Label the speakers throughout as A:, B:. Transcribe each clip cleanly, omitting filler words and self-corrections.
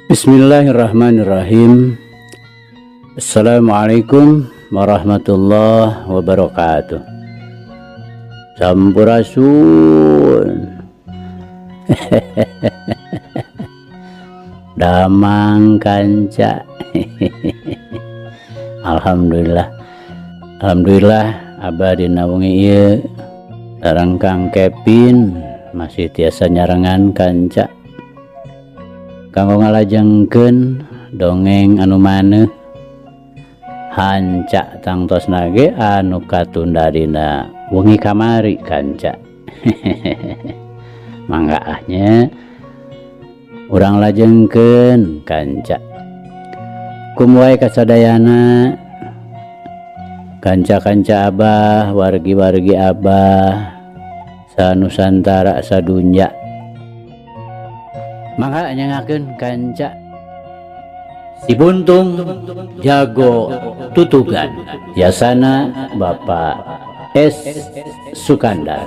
A: Bismillahirrahmanirrahim. Assalamualaikum warahmatullahi wabarakatuh. Sampurasun. Damang kanca. Alhamdulillah. Alhamdulillah abah dina wengi ieu sareng Kang Kevin masih tiasa nyarengan kanca. Kanggo ngalajengkeun dongeng anu maneuh hanca tangtosna ge anu katunda dina wengi kamari kanca. Mangga ah nya urang lajengkeun kanca. Kum wae kasadayana kanca-kanca abah, wargi-wargi abah sanusantara sadunya. Mangga nyengakeun kanca. Si Buntung Jago Tutugan, yasana Bapak S. Sukandar.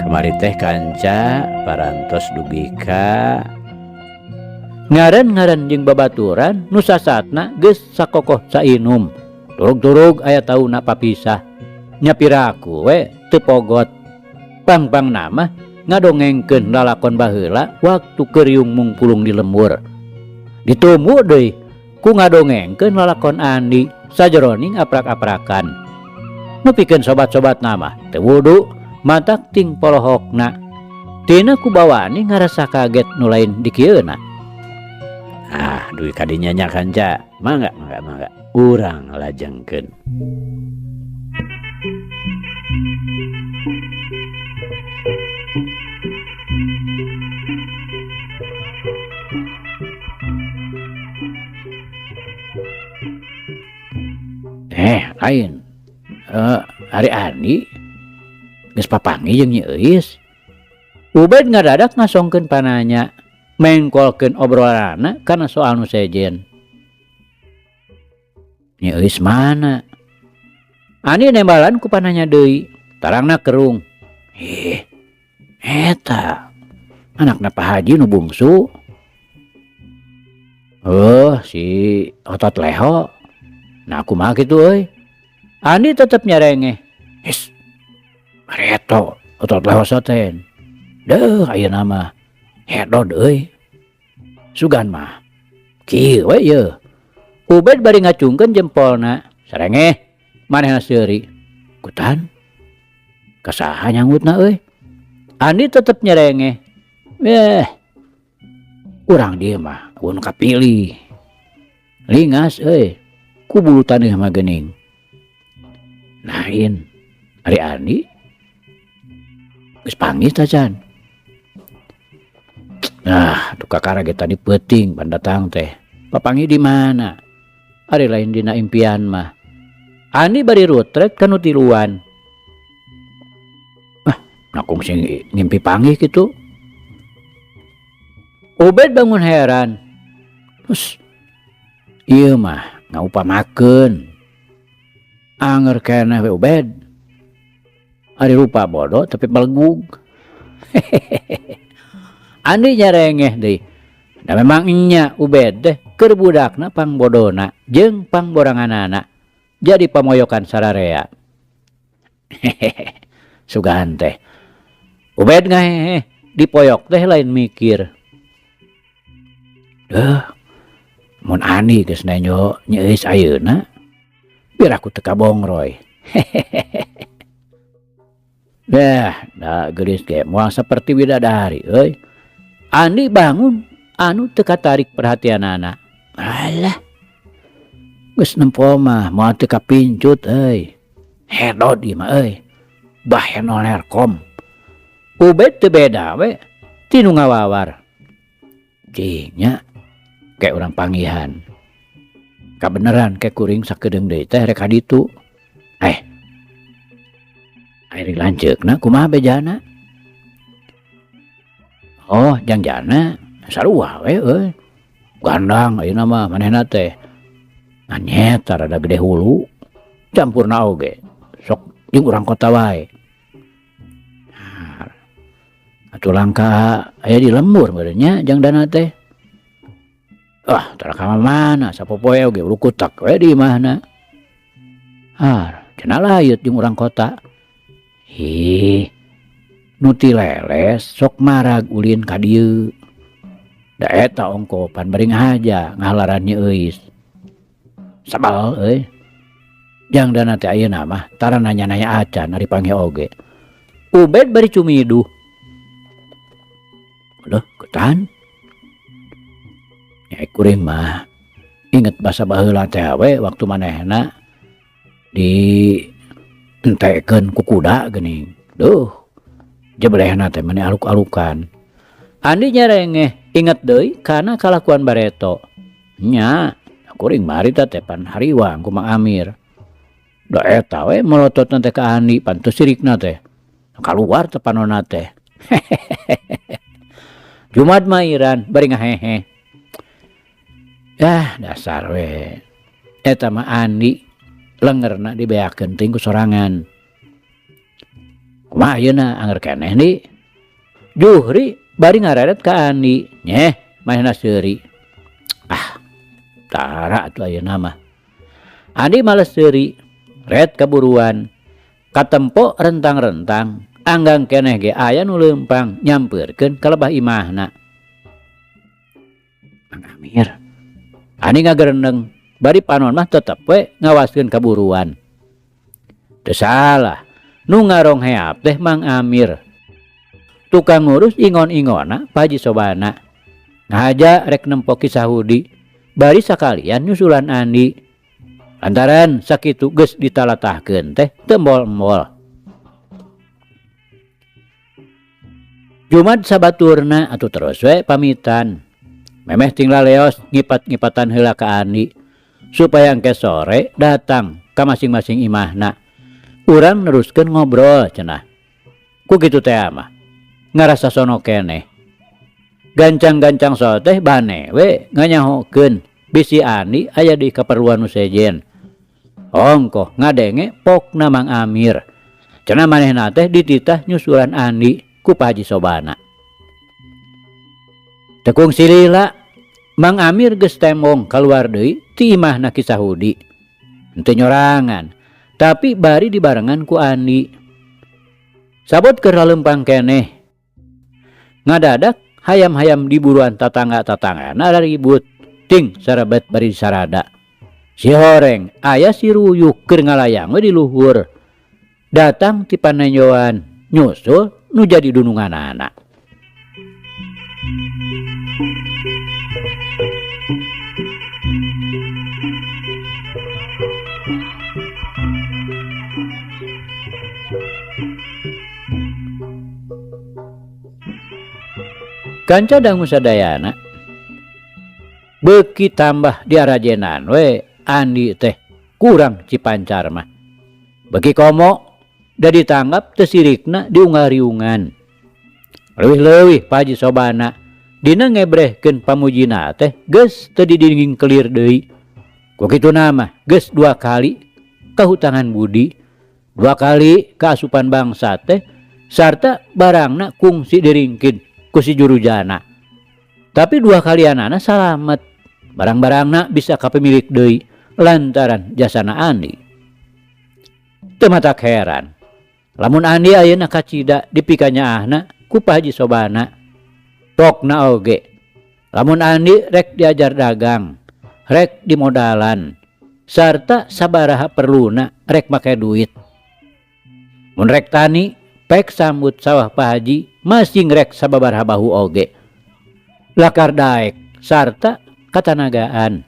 A: Kamari teh kanca parantos dugi ka ngaran-ngaran jeung babaturan nu sasatna geus sakokoh sainum. Turug-turug aya tauna papisah. Nya piraku we teu pogot. Pang-pang nama ngadongengkeun lalakon baheula waktu keuriung mungpulung di lembur. Ditumu deui ku ngadongengkeun lalakon Andi sajeroning aprak-aprakan. Nu pikeun sobat-sobat nama teu wudu matak ting polohokna. Tina ku bawani ngarasa kaget nu lain dikieuna. Ah, duit kadinya nya kanca. Mangga, mangga, mangga. Urang lajengkeun. Lain. Ari Andi geus papanggih jeung Nyi Euis. Ubed ngadadak ngasongkeun pananya, mengkolkeun obrolanana kana soal nu sejen. Nyi Euis mana? Andi nembalan ku pananya deui, tarangna kerung. Ih, eta anakna Pak Haji nu bungsu. Oh, si otot leho. Nah, kumaha kitu euy? Andi tetep nyarengeh. His, bareto otot leho soten. Deuh ayeuna mah hedod euy. Sugan mah kieu we yeuh. Ubed bari ngacungkeun jempolna, sarengeh manehna seuri. Kutan kasaha nyangutna euy? Andi tetep nyerengeh. Eh, urang dieu mah eueun kapilih. Lingas euy, ku bulu taneuh mah geuning. Lain ari Andi geus panggih tacan. Nah, tuh kakara ge tadi peuting pandatang teh. Papanggih di mana? Ari lain dina impian mah. Andi bari rutret ka nu tiluan. Ah, nah kungsi ngimpi panggih kitu. Ubed bangun heran. Terus ieu mah ngaupamakeun. Anger keneh we Ubed. Ari rupa bodoh tapi belegug. Andi nyarengeh deui. Da memang nya Ubed teh keur budakna pangbodona jeung pangboranganana. Jadi pamoyokan sararea. Sugan teh. Ubed ngahehe dipoyok teh lain mikir. Deuh, mun Andi geus nenjo nyeus ayeuna, biar aku teu kabongroy. Dah, da geulis ge moal saperti widadari euy. Andi bangun anu teu katarik perhatianana. Alah. Geus nempo mah moal teu kapincut euy. Hedod ieu mah euy. Bah henolerkom. Ubed teu beda we ti nu ngawawar. Cing nya kayak urang panggihan. Kabeneran ke kuring sakedeung deui teh rek ka ditu. Eh. Ari lanceukna kumaha bejana? Oh, jangjana sarua we euy. Gandang ayeuna mah manehna teh. Ngan nyeta rada gede hulu. Campurna oge sok jeung urang kota wae. Atuh langka aya di lembur meureun nya jangdana teh. Ah, tara ka mana sapopoe oge rukutak we di imahna. Ah, cenah layut jeung urang kota. Ih, nu ti leles sok marag ulin ka dieu. Da eta ongko pan bari ngahaja ngahalaran Nyi Euis. Sebel euy. Jangdana teh ayeuna mah tara nanya-nanya acan ari panggih oge. Ubed bari cumiduh. Aduh, ketan. Nya kuring mah inget basa baheula teh we waktu manehna di entekeun ku kuda geuning. Duh, jeblehna teh meni aluk-alukan. Andi nyerengeh inget deui kana kalakuan bareto. Nya, kuring mah harita teh pan hariwang ku Mang Amir. Da eta we molototna teh ka Andi pan teu sirikna teh. Kaluar teh panonna teh. Jumad mairan bari ngahehe. Yah dasar we. Eta mah Andi lengerna dibeakeun teuing ku sorangan. Kumaha ayeuna anger keneh di. Juhri bari ngareret ka Andi. Nyeh manehna seuri. Ah tara atuh ayeuna mah. Andi males seuri, ret kaburuan. Katempo rentang-rentang, anggang keneh ge aya nu leumpang nyampeurkeun ka lebah imahna. Mang Amir. Andi ngagereneng, bari panon mah tetep we ngawaskeun kaburuan. Teu salah, nu ngarongheap teh Mang Amir. Tukang ngurus ingon-ingonna Pak Haji Sobana. Ngahaja rek nempo Ki Sahudi, bari sakalian nyusulan Andi. Lantaran sakitu geus ditalatahkeun teh teu embol-embol. Jumad sabaturna atuh terus we pamitan. Memeh ting laleos ngipat-ngipatan heula ka Andi supaya engke sore datang ka masing-masing imahna. Urang neruskeun ngobrol cenah. Ku kitu teh mah ngarasa sono keneh. Gancang-gancang soteh bane we nganyahokeun bisi Andi aya di kaperluan nu sejen. Ongkoh ngadenge pokna Mang Amir. Cenah manehna teh dititah nyusulan Andi ku Pak Haji Sobana. Tekung silila Mang Amir geus tembong kaluar deui ti imahna Ki Sahudi. Henteu nyorangan, tapi bari dibarengan ku Andi. Sabot keur lalempang keneh. Ngadadak hayam-hayam di buruan tatangga-tatanggana raribut ting sarebet bari sarada. Si horeng aya si ruyuk keur ngalayang we di luhur. Datang ti panenjoan nyusul nu jadi dununganana. Kanca dangu sadayana beuki tambah diarajenan we Andi teh kurang Cipancar mah. Beuki komo da ditanggap teu sirikna diunggal-riungan. Leuwih-leuwih Pak Haji Sobana dina ngebrehkeun pamujina teh geus teu didinging kelir deui. Ku kituna mah geus 2 kali kahutangan budi, 2 kali kaasupan bangsa teh sarta barangna kungsi diringkid ku si jurujana. Tapi 2 kalianana salamet, barang-barangna bisa ka pemilik deui lantaran jasana Andi. Teu matak heran lamun Andi ayeuna kacida dipikanyaahna ku Pak Haji Sobana. Pokna oge lamun Andi rek diajar dagang, rek dimodalan, sarta sabaraha perluna rek make duit. Mun rek tani pek sambut sawah Pak Haji masing rek sababaraha bahu oge. Lakar daek sarta katanagaan.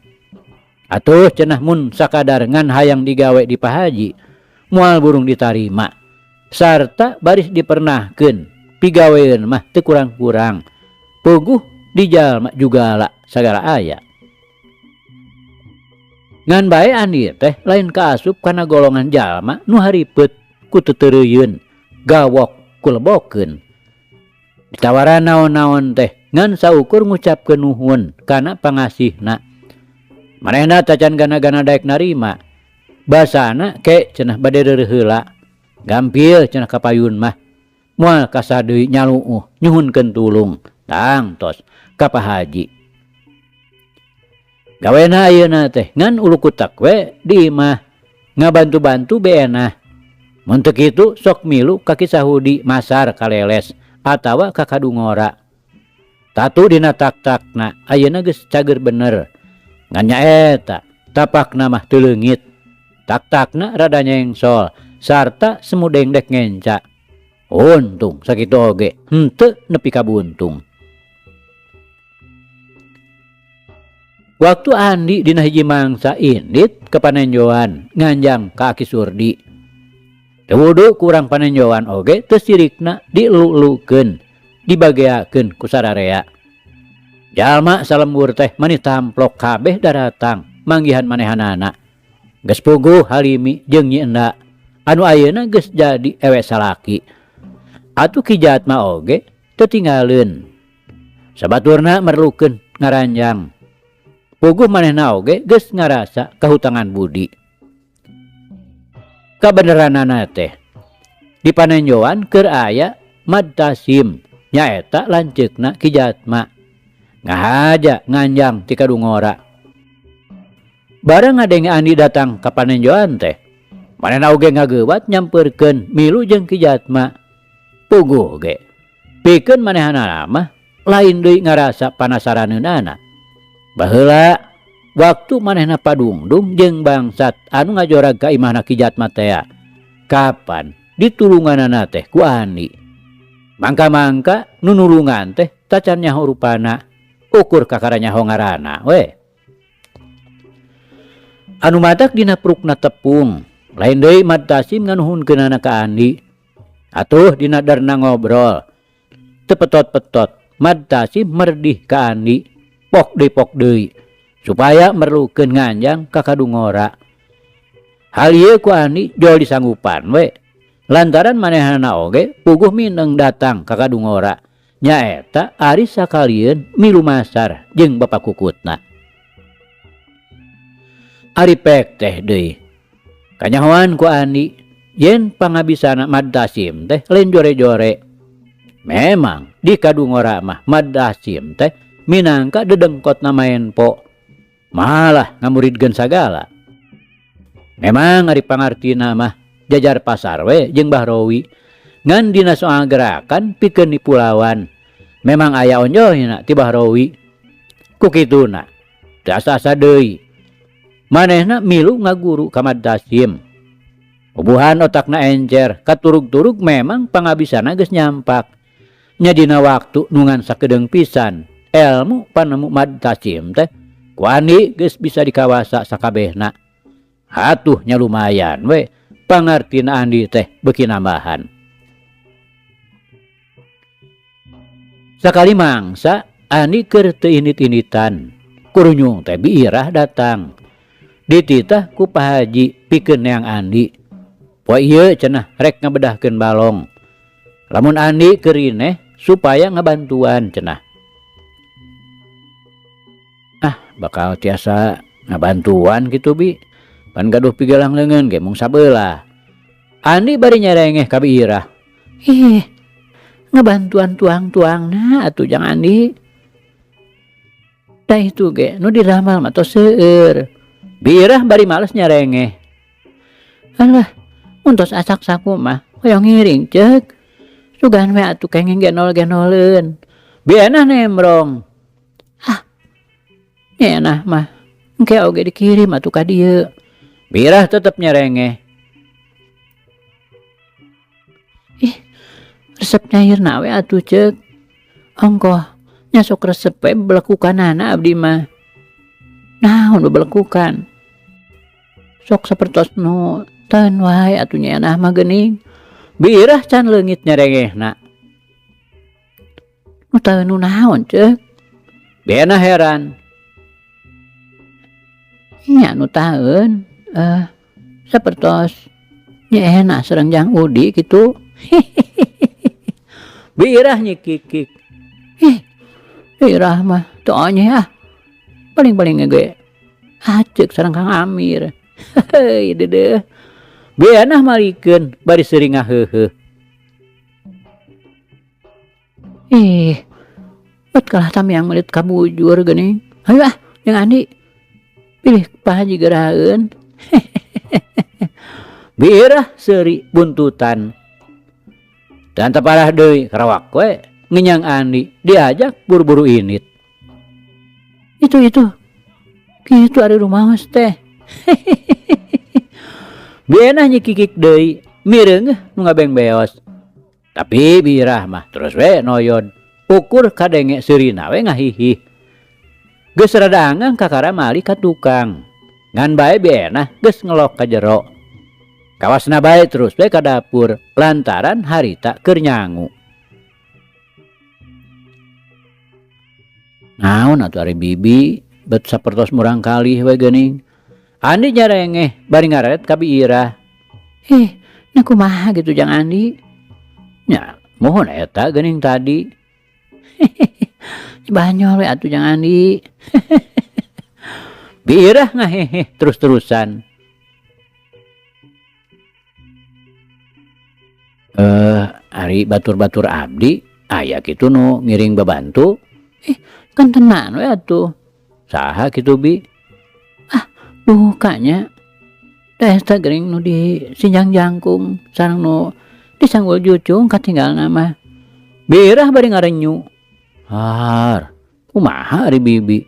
A: Atuh cenah mun sakadar ngan hayang digawe di Pak Haji, moal burung ditarima. Sarta baris dipernahkeun, pigaweun mah teu kurang-kurang. Puguh dijalma jugala sagala aya. Ngan bae Andi teh lain kaasup kana golongan jalma nu haripeut ku tetereuyeun, gawok ku lebokeun. Ditawaran naon-naon teh ngan saukur ngucapkeun nuhun kana pangasihna. Manehna tacan gana-gana daek narima. Basana ke cenah bade reureuh heula. Gampil cenah kapayun mah. Moal kasadeui nyaluuh nyuhunkeun tulung. Tangtos ka Pa Haji. Gawena ayeuna teh ngan ulukutek we di imah ngabantu-bantu beenah. Mun teu kitu sok milu ka Ki Sahudi masar ka Leles atawa ka Kadungora. Tatu dina tak-takna ayeuna geus cager bener. Ngan nyaeta tapakna mah teu leungit. Tak-takna rada nyengsol sarta semu dengdek ngenca. Untung sakitu oge henteu nepi ka buntung. Waktu Andi dina hiji mangsa indit ke panenjoan nganjang ka Aki Surdi. Teu wudu ku urang panenjoan oge teu sirikna dielu-elukeun, dibageakeun ku sararea. Jalma salembur teh mani tamplok kabeh daratang manggihan manehanana. Geus puguh Halimi jeung Nyi Enda anu ayeuna geus jadi ewe salaki. Atuh Ki Jatma oge teu tinggaleun. Sabaturna merlukeun ngaranjang. Puguh manehna oge geus ngarasa kahutangan budi. Kabeneranana teh di panenjoan keur aya Madtasim nyaeta lanceukna Ki Jatma. Ngahaja nganjang ti Kadungora. Barang ngadenge Andi datang ka panenjoan teh, manehna oge ngageuwat nyampeurkeun milu jeung Ki Jatma. Puguh ge pikeun manehna mah lain deui ngarasa panasaraneunana. Baheula waktu manehna padungdung jeung bangsat anu ngajorag ka imahna Ki Jatma tea. Kapan ditulunganana teh ku Andi. Mangka-mangka nu nulungan teh tacan nyaho rupana, ukur kakara nyaho ngaranna we. Anu matak dina prukna tepung, lain deui Madtasim nganuhunkeunana ka Andi. Atuh dina darna ngobrol. Teu petot-petot, Madtasim merdih ka Andi. Pok deui pok deui supaya merlukeun nganjang ka Kadungora. Hal ieu ku Andi jol disanggupan we. Lantaran manehna oge puguh mineng datang ka Kadungora. Nyaeta ari sakalieun milu masar jeung bapa kukutna. Ari pek teh deui. Kanyahoan ku Andi yen pangabisana Madtasim teh lain jore-jore. Memang di Kadungora mah Madtasim teh minangka dedengkotna maenpo. Malah ngamuridkeun sagala. Memang ari pangartina mah jajar pasar we jeung Bahrowi. Ngan dina soal gerakan pikeun dipulawan. Memang aya onjohna ti Bahrowi. Ku kituna teu asa-asa deui. Manehna milu ngaguru ka Madtasim. Ubuhan otakna encer, katurug-turug memang pangabisana geus nyampak. Nya dina waktu nu ngan sakedeung pisan, elmu panemu Madtasim teh ku Andi geus bisa dikawasa sakabehna. Atuh nya lumayan we pangartina Andi teh beuki nambahan. Sakali mangsa Andi keur teu indit-inditan, kurunyung teh biirah datang. Dititah ku Pak Haji pikeun neang Andi. Poe ieu cenah rek ngabedahkeun balong. Lamun Andi keur rineh supaya ngabantuan cenah. Ah, bakal tiasa ngabantuan kitu bi. Pan gaduh pigelang leungeun ge mung sabelah. Andi bari nyerengeh ka Biirah. Ih, ngabantuan tuang-tuangna atuh jang Andi. Da itu ge nu diramal mah tos seueur. Biirah bari males nyerengeh. Alah, mun tos asak saku mah hoyong ngiring ceuk. Sugan we atuh kenging genol-genoleun. Bienah nembrong. Ah, nyenah mah engke oge dikirim atuh ka dieu. Biirah tetep nyerengeh. Ih, resep nyairna we atuh ceuk. Ongkoh nya sok resep we belekukanana abdi mah. Naon bebelekukan? Sok sapertos nu teun wae atuh nyenah mah geuning. Biirah can leungit nyerengehna. Nu teun nu naon ceuk? Bienah heran. Nya nu taeun sapertos Nyi Enah sareng Jang Udi kitu. Bi Irah nyikikik. Ih, Irah mah teu onyeh ah. Paling-paling ge aceuk sareng Kang Amir. Heuy deudeuh. Bi Enah malikeun bari seuri ngaheuheuh. Ih, bet kalah tamiang meulit ka bujur geuning. Hayu ah jeung Andi. Pilih Pak Haji geraheun. Bi Irah seuri buntutan. Dan teparah deui karawak we ngenyang Andi diajak buru-buru init. Itu itu. Kitu ari rumaos teh. Bi Enah nyikikik deui mireungeuh nu ngabengbeos. Tapi Bi Irah mah terus we noyod. Ukur kadenge seurina we ngahihih. Geus rada angang kakara mali ka tukang. Ngan bae Bi Enah geus ngelok ka jero. Kawasna bae terus we ka dapur lantaran harita keur nyangu. Naon atuh ari bibi bet sapertos murang kalih we geuning. Andi nyarengeh bari ngareret ka Bi Irah. Ih, nya kumaha gitu jang Andi? Nya, muhun eta geuning tadi. Banyol we atuh jang Andi. Bi Irah ngaheheh terus-terusan. Ari batur-batur abdi aya kitu nu ngiring babantu. Kan tenan we atuh. Saha kitu bi? Ah, dukanya. Da eta geuning nu di Sinjang Jangkung sareng nu di Sanggul Jucung katinggalna mah. Bi Irah bari ngarenyu. Har, kumaha ari bibi?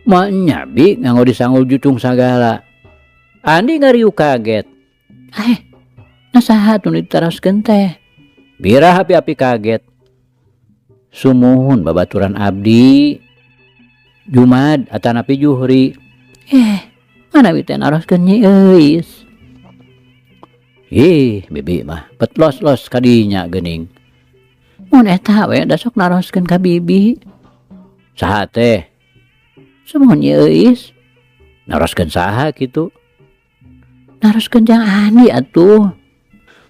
A: Moal nya bi nganggo di Sanggul Jucung sagala. Andi ngariuk kaget. Nah saha atuh nu ditaroskeun teh? Bi Irah api-api kaget. Sumuhun babaturan abdi. Jumad atanapi Juhri. Manawi teh naroskeun Nyi Euis. Ih, bibi mah petlos-los kadinya geuning. Mun eta we da sok naroskeun ka bibi. Saha teh? Sumuhun Nyi Euis. Naroskeun saha kitu? Naroskeun Jang Andi atuh.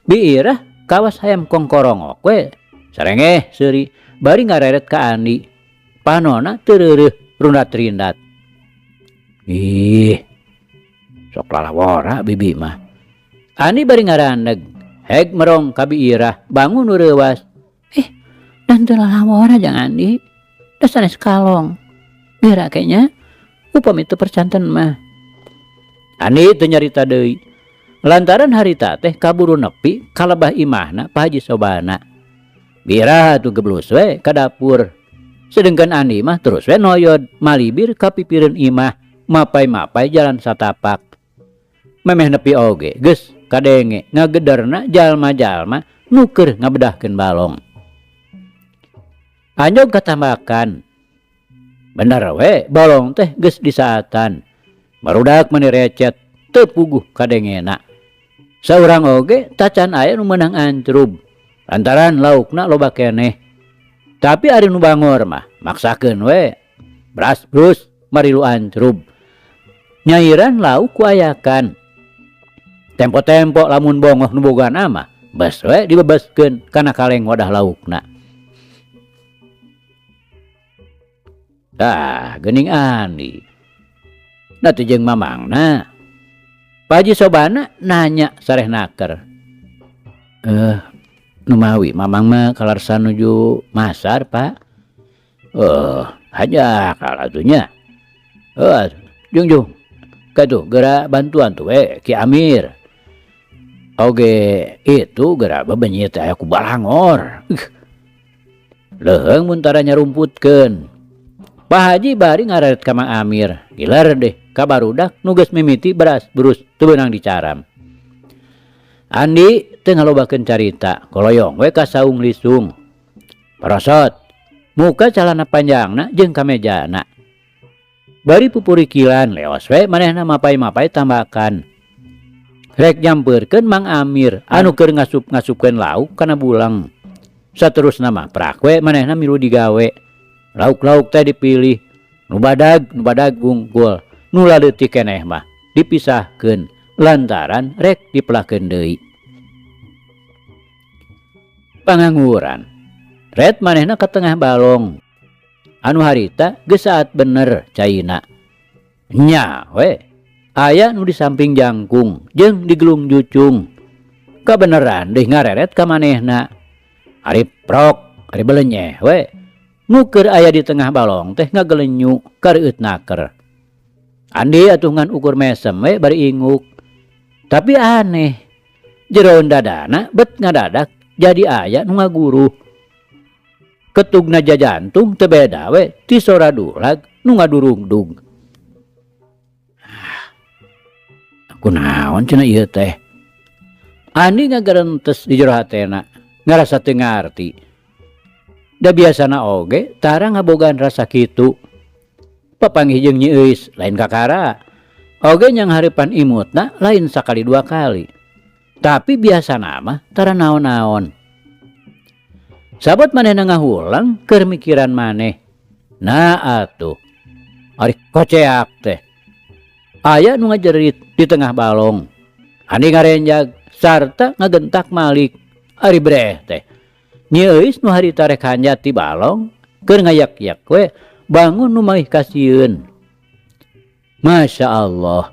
A: Bi Irah kawas hayam kongkorongok we. Sarengeh seuri bari ngareret ka Andi. Panona teu reureuh rundat-rindat. Ih, sok lalawora bibi mah. Andi bari ngarandeg, heg merong ka Bi Irah bangun nu reuwas. Dan teu lalawora Jang Andi. Da sanes kalong. Geura ke nya, upami teu percanten mah. Andi teu nyarita deui. Lantaran harita teh kaburu nepi kalebah imahna Pak Haji Sobana. Bi Irah atuh geblus we ka dapur. Sedengkeun Andi mah terus we noyod malibir ka pipireun imah mapai-mapai jalan satapak. Memeh nepi oge geus kadenge ngagederna jalma-jalma nu keur ngabedahkeun balong. Anjog katambakan. Bener we balong teh geus disaatan. Barudak meni recet teu puguh kadengena. Saurang oge tacan aya nu meunang ancrub. Lantaran laukna loba keneh. Tapi ari nu bangor mah maksakeun we. Bras brus marilu ancrub. Nyairan lauk ku ayakan. Tempo-tempo lamun bongoh nu bogana mah bes we dibebeskeun kana kaleng wadah laukna. Tah geuning Andi. Da teu jeung mamangna. Pak Haji Sobana nanya sareh naker. Numawi mamang mah kalarsan nuju masar, Pak. Haja kalah atuh nya. Jung jung. Katuh geura bantuan tuh we Ki Amir. Oge itu geura bebenyit teh aya ku balangor. Leuheung mun tara nyarumputkeun. Pak Haji bari ngararet ka Mang Amir. Giler deh ka barudak nu geus mimiti beras berus teu beunang dicaram. Andi teu ngalobakeun carita, koloyong we ka saung lisung. Parosot, muka calana panjangna jeung kamejana. Bari pupurikilan leos we manehna mapai-mapai tambakan. Rek nyampeurkeun Mang Amir anu keur ngasup-ngasupkeun lauk kana buleng. Saterusna mah prak we manehna milu digawe. Lauk-lauk teh dipilih, nu badag, nu badag wungkul, Nu laleutik keneh mah dipisahkeun lantaran rek dipelakeun deui. Pangangguran. Ret manehna ka tengah balong. Anu harita geus saat bener caina. Nya we, aya nu di samping jangkung jeung digelung jucung. Kabeneran deui ngareret ka manehna. Ari prok, ari belenyeh we. Nu keur aya di tengah balong teh ngagelenyu kareueut naker. Andi atuh ngan ukur mesem we bari inguk. Tapi aneh, jeroan dadana bet ngadadak jadi aya nu ngaguruh. Ketugna jajantung teu beda we ti sora dulag nu ngadurungdug. Ah, kunaon cenah ieu teh? Andi ngagerentes di jero hatena, ngarasa teu ngarti. Da biasana oge tara ngabogaan rasa kitu. Papanggih jeung Nyi Euis lain kakara. Oge nyanghareupan imutna lain sakali dua kali. Tapi biasana mah tara naon-naon. Sabot manehna ngahulang keur mikiran maneh. Nah atuh, ari koceak teh. Aya nu ngajerit di tengah balong. Andi ngarenjag sarta ngagentak malik. Ari breh teh. Nyi Euis nu harita rek hanjat ti balong keur ngayak-yak we bangun nu maih kasieun. Masya Allah.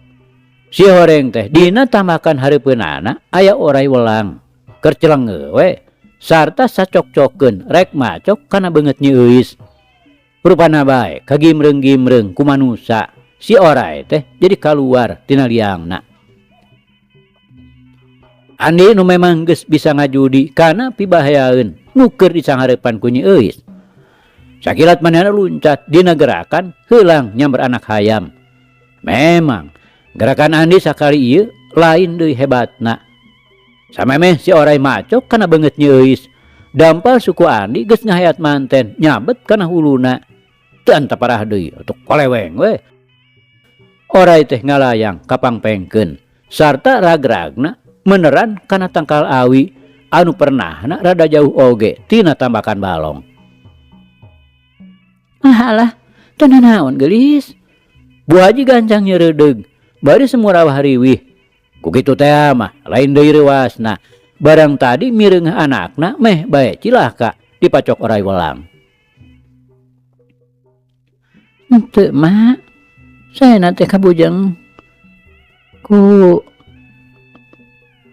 A: Si horeng teh dina tambakan hareupeunana aya orai welang. Keur celenge we sarta sacok-cokeun rek macok kana beungeut Nyi Euis. Rupana bae kagimreung-gimreung ku manusa. Si orai teh jadi kaluar tina liangna. Andi nu memang geus bisa ngajudi kana pibahayaeun nu keur disanghareupan ku Nyi Euis. Sakilat manehna luncat dina gerakan heulang nyamber anak hayam. Memang gerakan Andi sakali ieu lain deui hebatna. Samemeh si orai macok kana beungeut Nyi Euis. Dampal suku Andi geus ngahayat manten nyabet kana huluna. Teu antap parah deui atuh koleweng we. Orai teh ngalayang kapangpengkeun sarta ragragna meneran kana tangkal awi anu pernahna rada jauh oge tina tambakan balong. Alah, teu nanaon geulis. Bu Haji gancang nyereudeg bari semurawah riwih. Ku kitu teh mah lain deui reuasna. Barang tadi mireungeuh anakna meh bae cilaka dipacok orai welang. Henteu mak, saena teh kabujeng ku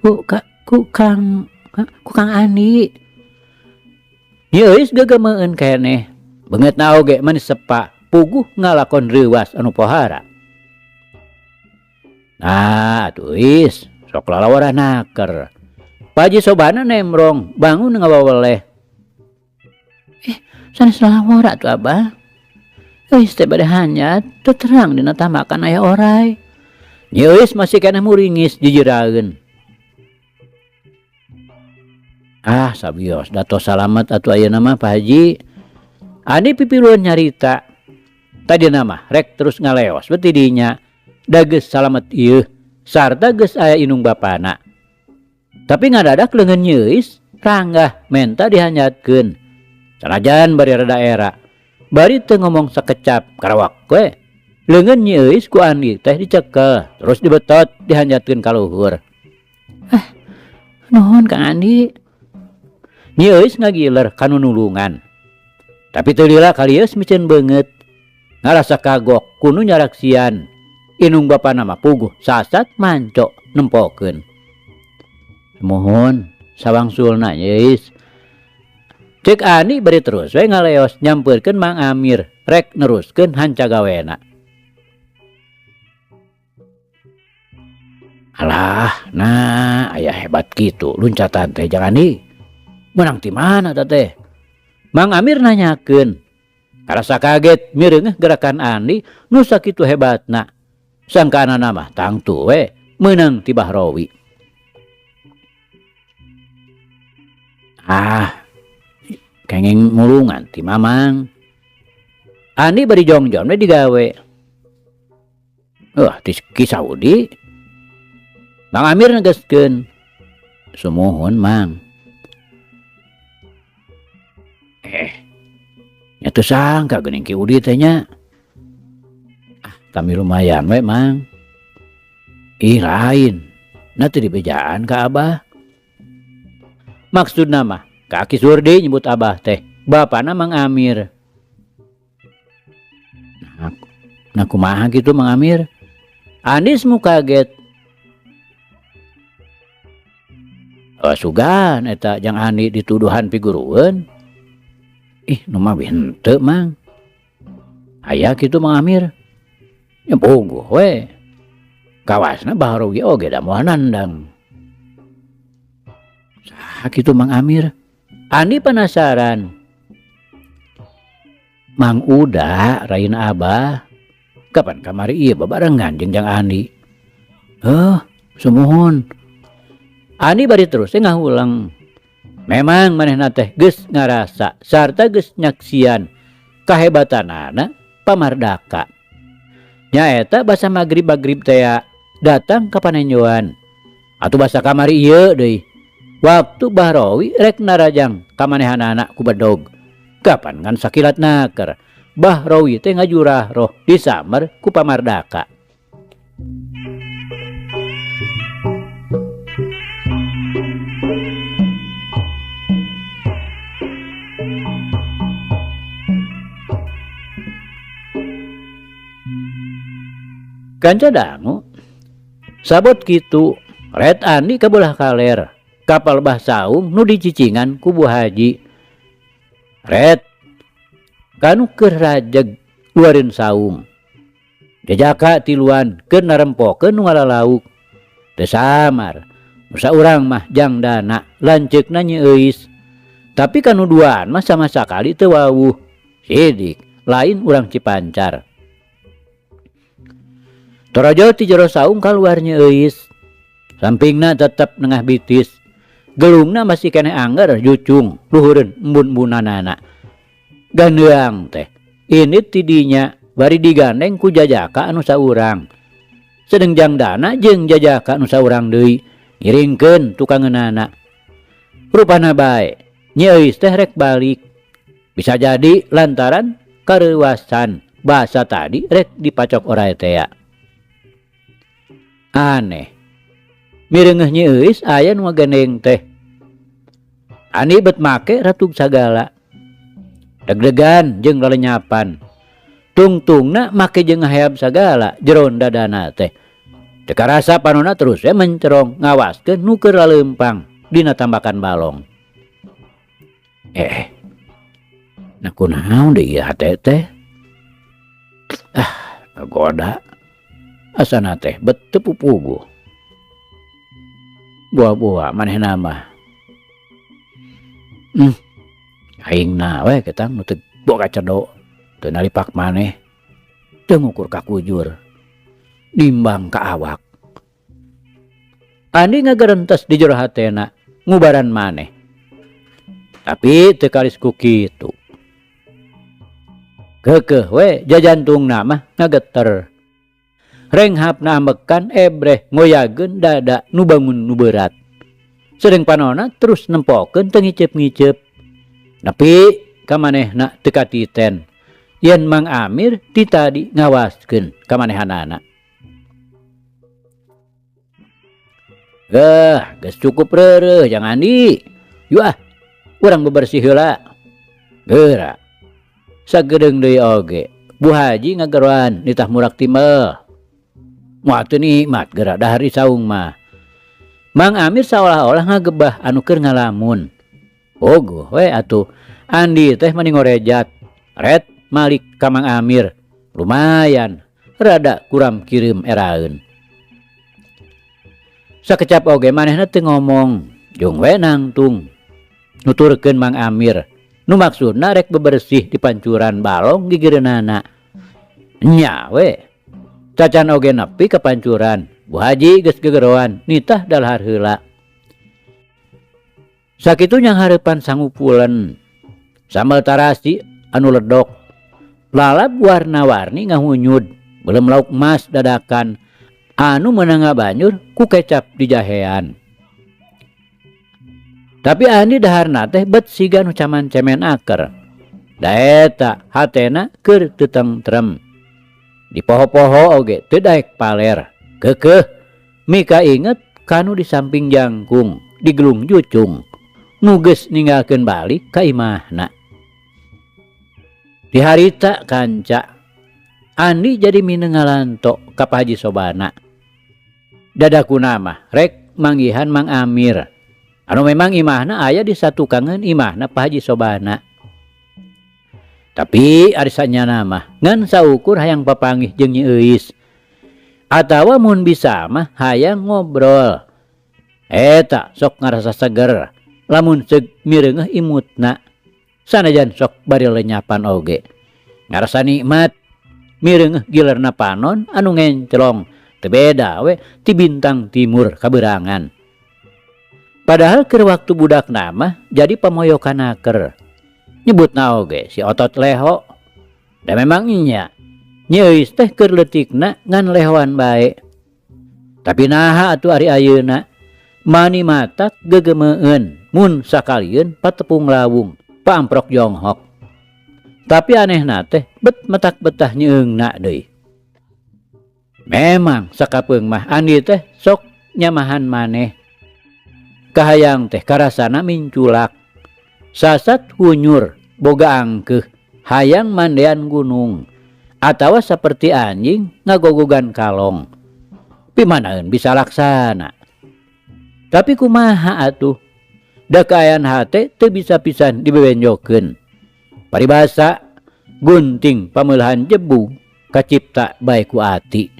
A: ku ka, ku Kang ku Kang Andi. Nyi Euis gegemeun keneh. Beungeutna oge mani sepa puguh ngalakon reuas anu pohara. Nah, atuh Is, sok lalawara naker. Pak Haji Sobana nemrong bangun ngawaweleh. Sanes lalawara atuh Abah. Euis teh bade hanyat teu terang dina tamakan aya orai. Nyi Euis masih keneh muringis jijiraeun. Ah, sabios da tos salamet atuh ayeuna mah Pak Haji. Andi pipiluan nyarita. Tadina mah rek terus ngaleos we ti dinya. Da geus salamet ieu sarta geus aya indung bapana. Tapi ngadadak leungeun Nyi Euis ranggah menta dihanyatkeun. Sanajan bari rada era. Bari teu ngomong sakecap karawak we. Leungeun Nyi Euis ku Andi teh dicekel terus dibetot dihanjatkeun ka luhur. Nuhun Kang Andi. Nyi Euis ngagiler ka nu nulungan. Tapi teu lila kalieus miceun beungeut. Ngarasa kagok ku nu nyaraksian. Indung bapana mah puguh sasat manco nempokeun. Muhun sawangsulna Nyi Euis. Cek Andi bari terus we ngaleos nyampeurkeun Mang Amir rek neruskeun hanca gawena. Alah, nah aya hebat kitu luncatan teh jangan Andi. Menang ti mana ta teh? Mang Amir nanyakeun. Karasa kaget mireungeuh gerakan Andi nu sakitu hebatna. Sangkaana mah tangtu we meunang ti Bahrawi. Ah, kenging mulungan ti Mamang. Andi bari jongjon we digawe. Wah, ti Ki Saudi. Mang Amir negeskeun. Sumuhun Mang. Nya teu sangka geuning Ki Udi teh nya. Ah, Tami lumayan we Mang. Ih lain, nah teu dibejaan ka Abah. Maksudna mah ka Aki Surdi nyebut Abah teh, bapana Mang Amir. Nah, nah kumaha kitu Mang Amir? Andi semu kaget. Oh, sugan eta jang Andi dituduhan pigurueun. Ih, nu mah henteu Mang. Aya kitu Mang Amir. Nya puguh we. Kawasna Bahrowi oge da moal nandang. Saha kitu Mang Amir? Andi penasaran. Mang Uda raina Abah. Kapan kamari ieu babarengan jeung Jang Andi? Heuh, sumuhun. Andi bari terus teh ngahulang. Memang manehna teh geus ngarasa sarta geus nyaksian kahebatanana pamardaka. Nyaeta basa magrib-magrib tea datang ka panenjoan. Atuh basa kamari ieu deui. Waktu Bahrowi rek narajang ka manehanana ku bedog. Kapan ngan sakilat naker, Bahrowi teh ngajurah roh disamber ku pamardaka. Kanca dangu, sabot kitu, ret Andi kabelah kaler, kapal bah saung nu dicicingan ku Bu Haji. Ret, kanu keur rajeg luareun saung. Jajaka tiluan keur narempokeun nu ngalalauk. Teu samar, nu saurang mah jang dana lanceukna Nyi Euis. Tapi kanu duaan mah sama sakali teu wawuh. Sidik, lain urang Cipancar. Torojol ti jero saung kaluar Nyi Euis. Sampingna tetep nengah bitis. Gelungna masih keneh angger jucung luhureun embun-embunanana. Gandeang teh indit ti dinya bari digandeng ku jajaka anu saurang. Sedeng jang dana jeung jajaka anu saurang deui ngiringkeun tukangeunana. Rupana bae Nyi Euis teh rek balik. Bisa jadi lantaran kareuwasan basa tadi rek dipacok oray tea. Aneh. Mireungeuh Nyi Euis aya nu ngagandeng teh. Andi bet make ratug sagala. Deg-degan jeung lalenyapan. Tungtungna make jeung ngaheab sagala jeron dadana teh. Teu karasa panonna terus we mencerong ngawaskeun nu keur laleumpang dina tambakan balong. Nah kunaon deui ieu hate teh? Ah, ngagoda. Asana teh bet teu pupuguh. Buah-buah manehna mah. Aingna we ketang nu teu boga cedo, teu nalipak maneh, teu ngukur ka kujur, nimbang ka awak. Andi ngagerentes di jero hatena ngubaran maneh. Tapi teu kalis ku kitu. Keukeuh we jajantungna mah ngageter. Renghapna ambekan ebreh ngoyageun dada nu bangun nu berat. Sedeng panonna terus nempokeun teu ngiceup-ngiceup. Nepi ka manehna teu katiten. Yen Mang Amir ti tadi ngawaskeun ka manehanana. Geuh, geus cukup reureuh jang Andi. Yuk ah, urang bebersih heula. Geura. Sagedeung deui oge. Bu Haji ngageroan nitah murak timel. Moal teu nikmat geura dahar di saung mah. Mang Amir saolah-olah ngagebah anu keur ngalamun. Bogoh we atuh. Andi teh mani ngorejat. Ret malik ka Mang Amir. Lumayan, rada kuram kirim eraeun. Sakecap oge manehna teu ngomong, jung we nangtung. Nuturkeun Mang Amir, nu maksudna rek bebersih di pancuran balong gigireunana. Nya we. Cacan oge nepi ka pancuran, Bu Haji geus gegeroan nitah dalahar heula. Sakitu nyanghareupan sangupulen. Sambal tarasi anu ledok. Lalap warna-warni ngahunyud, belum lauk emas dadakan anu meunang ngabanyur ku kecap dijahean. Tapi Andi daharna teh bet siga nu caman cemen aker. Da eta hatena keur teu tentrem. Dipoho-poho oge teu daek paler. Keukeuh mika inget kanu di samping jangkung di gelung jucung nu geus ninggalkeun balik ka imahna. Di harita kanca Andi jadi mineung ngalanto ka Pak Haji Sobana. Dadakuna mah rek manggihan Mang Amir. Anu memang imahna aya di satukangeun imahna Pak Haji Sobana. Tapi ari sanyana mah ngan saukur hayang papanggih jeung Nyi Euis. Atawa mun bisa mah hayang ngobrol. Eta sok ngarasa seger lamun ceuk mireungeuh imutna. Sanajan sok bari lenyapan oge. Ngarasa nikmat mireungeuh gilerna panon anu ngenclong teu beda we ti bintang timur kaberangan. Padahal keur waktu budakna mah jadi pamoyokan naker. Nyebutna oge si otot leho. Da memang nya Nyi Euis teh keur leutikna ngan lehoan bae. Tapi naha atuh ari ayeuna mani matak gegemeun mun sakalieun patepung lawung paamprok jonghok. Tapi anehna teh bet matak betah nyeungna deui. Memang sakapeung mah Andi teh sok nyamahan maneh. Kahayang teh karasana minculak. Sasat hunyur boga angkeuh hayang mandean gunung atawa saperti anjing ngagogogan kalong. Pimanaeun bisa laksana. Tapi kumaha atuh? Da kaayaan hate teu bisa pisan dibebenjokeun. Paribasa gunting pameulahan jebug kacipta bae ku ati.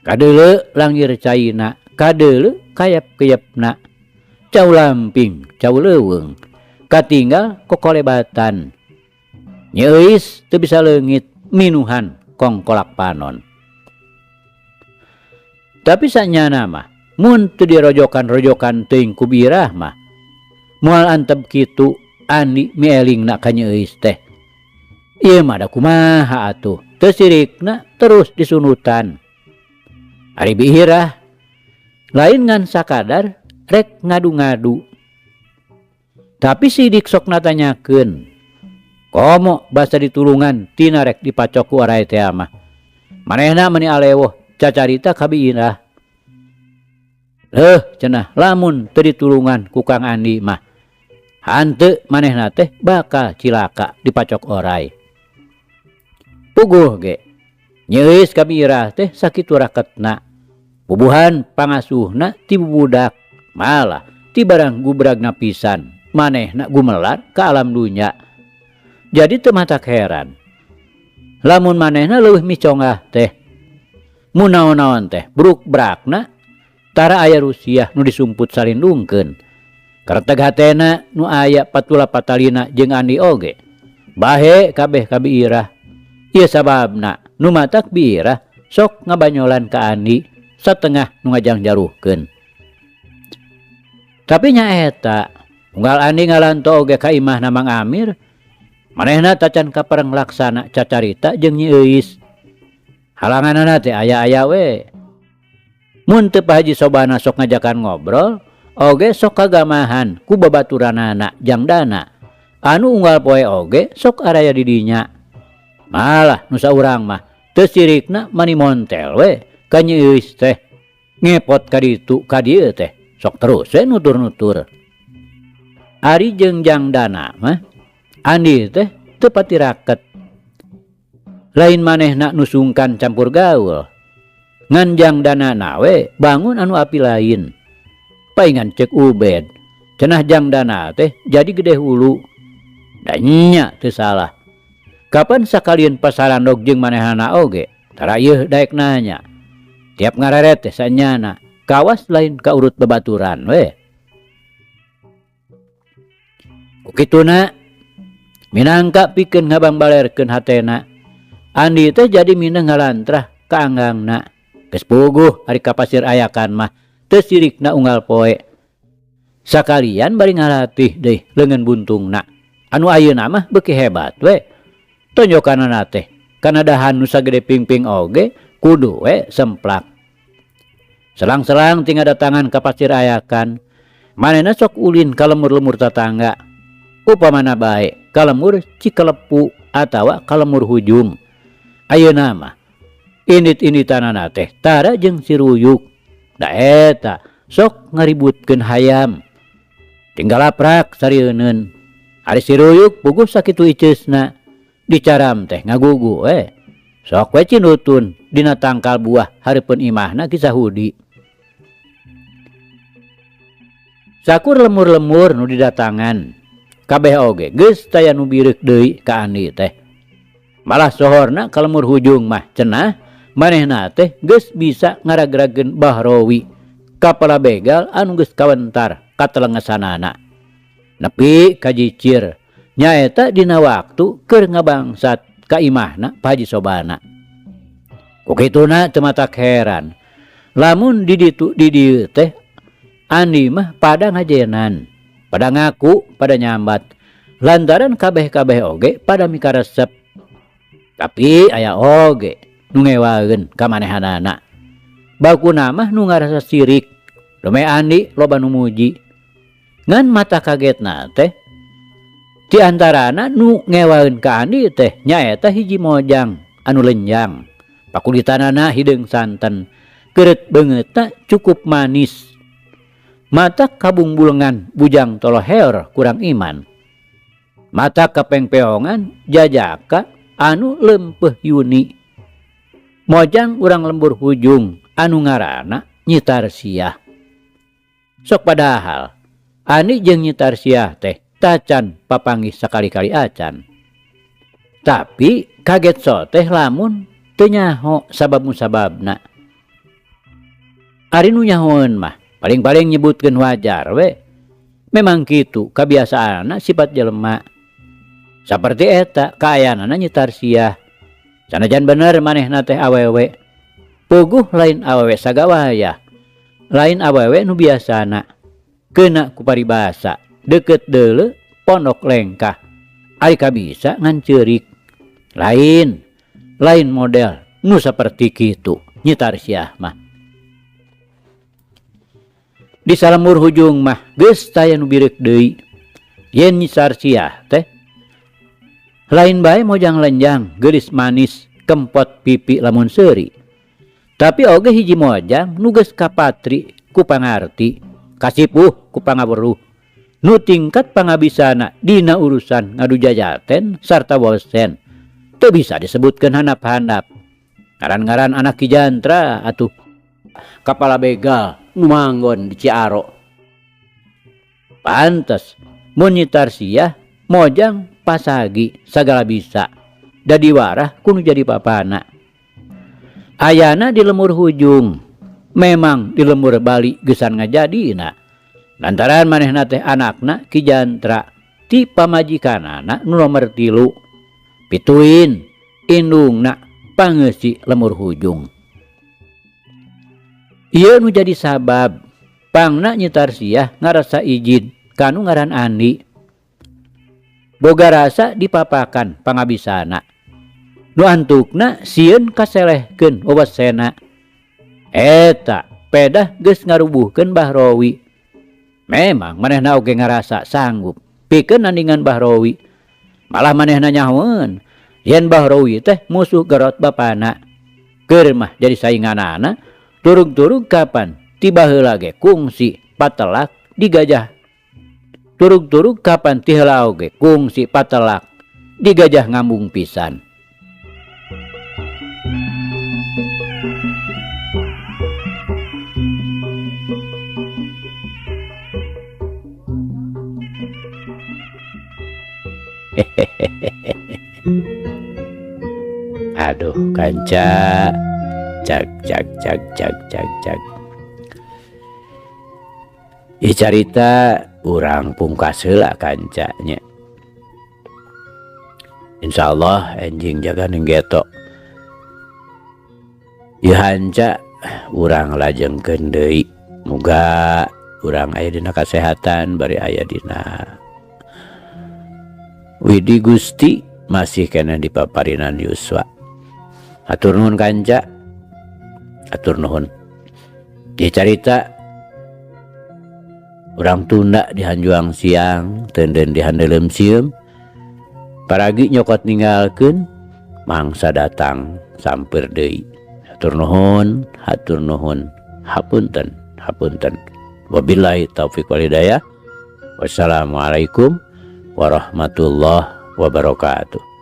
A: Kadeuleu langir caina, kadeuleu kayap-keyepna. Cau lamping, cau leuweung, katinggal kokolebatan. Nyi Euis teu bisa leungit minuhan kongkolak panon. Tapi sanyana mah mun teu dirojokan-rojokan teuing ku birah mah moal antep kitu Andi mielingna ka Nyi Euis teh. Ieu mah da kumaha atuh, teu sirikna terus disunutan. Ari bihirah lain ngan sakadar rek ngadu-ngadu. Tapi sidik sok natanyakeun. Komo basa ditulungan tina rek dipacok ku arai teh mah. Manehna meni alewoh cacarita ka Bi Irah. Leuh cenah lamun teu ditulungan ku Kang Andi mah. Hanteu manehna teh bakal cilaka dipacok orai. Puguh ge Nyi Euis ka Bi Irah teh sakitu raketna. Bubuhan pangasuhna ti bubudak malah ti barang gubragna pisan manehna gumelar ka alam dunya. Jadi teu matak heran lamun manehna leuwih micongah teh. Mun naon-naon teh bruk-brakna tara aya rusiah nu disumput salindungkeun. Kareteg hatena nu aya patula patalina jeung Andi oge. Bahe kabeh ka Bi Irah. Ieu sababna nu matak Bi Irah sok ngabanyolan ka Andi satengah nu ngajangjaruhkeun. Tapi nyaeta unggal Andi ngalanto oge ka imahna Mang Amir, manehna tacan kapareng laksana cacarita jeung Nyi Euis. Halanganana teh aya-aya we. Mun teu Pak Haji Sobana sok ngajakan ngobrol, oge sok kagamahan ku babaturanana jang dana. Anu unggal poe oge sok araya di dinya. Malah nu saurang mah teu sirikna mani montel we ka Nyi Euis teh. Ngepot ka ditu ka dieu teh sok terus we nutur-nutur. Ari jeung jang dana mah Andi teh teu pati raket. Lain manehna nu sungkan campur gaul. Ngan jang dana we bangun anu api lain. Paingan cek Ubed, cenah jang dana teh jadi gede hulu. Da nya teu salah. Kapan sakalieun pasarandog jeung manehna oge, tara ieu daek nanya. Tiap ngareret teh sanyana, kawas lain ka urut babaturan we. Ku kituna minangka pikeun ngabangbalerkeun hatena, Andi teh jadi mineng ngalantrah ka anggangna. Geus puguh ari ka pasir ayakan mah teu sirikna unggal poe. Sakalian bari ngalatih deui leungeun buntungna. Anu ayeuna mah beuki hebat we. Tonjokanana teh kana dahan nu sagede pingping oge kudu we semplak. Selang-selang ti ngadatangan ka pasir ayakan, manehna sok ulin ka lemur-lemur tatangga. Upamana bae ka lemur Cikelepu atawa ka lemur Hujung. Ayeuna mah Indit-inditanana teh tara jeung si Ruyuk. Da eta sok ngaributkeun hayam. Tinggal laprak sarieuneun. Ari si Ruyuk puguh sakitu iceusna. Dicaram teh ngagugu we. Sok we cinutun dina tangkal buah hareupeun imahna Ki Sahudi. Sakur lemur-lemur nu didatangan. Kabeh oge geus taya nu bireuk deui ka Andi teh. Malah sohorna ka lemur hujung mah cenah manehna teh geus bisa ngaragrageun Bahrowi, kapala begal anu geus kawentar katelengesanana. Nepi ka jicir nyaeta dina waktu keur ngabangsat ka imahna Pak Haji Sobana. Ku kituna teu matak heran lamun di ditu di dieu teh Andi mah pada ngajenan, pada ngaku, pada nyambat lantaran kabeh-kabeh oge pada mikaresep. Tapi aya oge nu ngewaeun ka manehanana. Bakuna mah nu ngarasa sirik, lume Andi loba nu muji. Ngan mata kagetna teh ti antarana nu ngewaeun ka Andi teh nyaeta hiji mojang anu lenjang. Pakulitanana hideung santen, keureut beungeutna cukup manis. Mata kabungbulengan bujang toloheor kurang iman. Mata kapengpeongan jajaka anu lempeuh yuni. Mojang urang lembur hujung anu ngaranna Nyi Tarsiah. Sok padahal Andi jeung Nyi Tarsiah teh tacan papanggih sakali-kali acan. Tapi kaget so teh lamun teu nyaho sabab musababna. Ari nu nyahoeun mah paling-paling nyebutkeun wajar we. Memang kitu kabiasaanna sifat jelema. Saperti eta kaayaanana Nyi Tarsiah. Sanajan bener manehna teh awewe. Puguh lain awewe sagawayah. Lain awewe nu biasana. Keuna ku paribasa, deukeut deuleu pondok lengkah. Ari kabisa ngan ceurik. Lain, lain model nu saperti kitu Nyi Tarsiah mah. Di salemur hujung mah geus taya nu bireuk deui. Yen Nyi Tarsiah teh lain bae mojang lenjang, geulis manis, kempot pipi lamun seuri. Tapi oge hiji mojang nu geus kapatri ku pangarti, kasipuh ku pangaweruh. Nu tingkat pangabisana dina urusan ngadu jajaten sarta wosen. Teu bisa disebutkeun handap-handap. Ngaran-ngaran anak Ki Jantra atuh kapala begal nu manggon di Ciaro. Pantes mun Nyi Tarsiah mojang pasagi sagala bisa. Dadi warah kudu jadi papana. Ayana di lemur hujung. Memang di lemur Bali gesan ngajadina. Lantaran manehna teh anakna Ki Jantra ti pamajikanana nu nomor 3. Pituin indungna pangeusi lemur hujung. Ieu nu jadi sabab pangna Nyi Tarsiah ngarasa izin kanu ngaran Andi. Boga rasa dipapakan pangabisana. Nu antukna sieun kaselehkeun wewesena. Eta pedah geus ngarubuhkeun Bahrowi. Memang manehna oge ngarasa sanggup pikeun nandingan Bahrowi. Malah manehna nyahoeun yen Bahrowi teh musuh gerot bapana. Keur mah jadi sainganana turug-turug kapan ti baheula ge kungsi patelak digajah. Turug-turug kapan ti heula oge kungsi patelak digajah ngambung pisan. Aduh kanca, cak cak cak cak cak cak. Ieu carita urang pungkas heula kancanya. Insyaallah enjing jaga ning geto. Ieu hanca urang lajengkeun deui. Muga urang aya dina kasehatan bari aya dina Widi Gusti masih keneh di paparinan Yuswa. Hatur nuhun kanca. Hatur nuhun. Ieu carita urang tunda di hanjuang siang, teunden di handeuleum sieum. Paragi nyokot ninggalkeun, mangsa datang samper deui. Hatur nuhun, hatur nuhun, hapunten, hapunten. Wabillahi taufik wal hidayah. Wassalamualaikum warahmatullahi wabarakatuh.